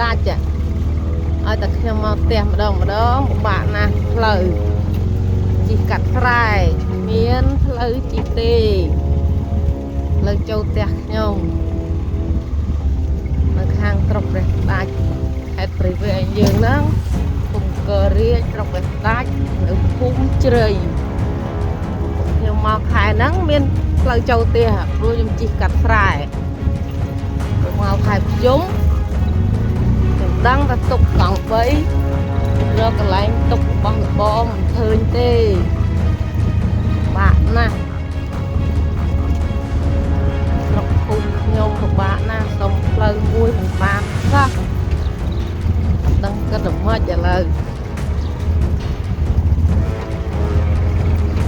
ដាច់ឲ្យតែខ្ញុំមកផ្ទះម្ដងម្ដងពិបាកណាស់ផ្លូវជិះកាត់ស្រែមានផ្លូវជិះទេផ្លូវចូលផ្ទះខ្ញុំនៅខាងស្រុកព្រះស្ដេចខេត្តព្រៃវែងយើងហ្នឹងភូមិករាជស្រុកព្រះស្ដេចនៅភូមិជ្រៃខ្ញុំមកខែហ្នឹងមានផ្លូវចូលផ្ទះព្រោះខ្ញុំជិះកាត់ស្រែមកខែភ្ជុំខ្ញុំដឹងថាទុកកង់3រកកន្លែងទុករបស់របរមិនឃើញទេបាក់ណាស់ស្រុកភូមិខ្ញុំពិបាកណាស់សុំផ្លូវមួយមិនបានសោះអត់ដឹងគិតល្មិចឥឡូវ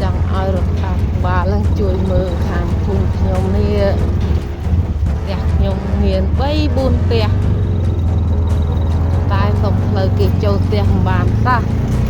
ចង់ឲ្យរដ្ឋាភិបាលឡើងជួយមើលខាងភូមិខ្ញុំនេះផ្ទះខ្ញុំមាន3 4ផ្ទះតែសុំផ្លូវគេចូលផ្ទះមិនបានសោះ។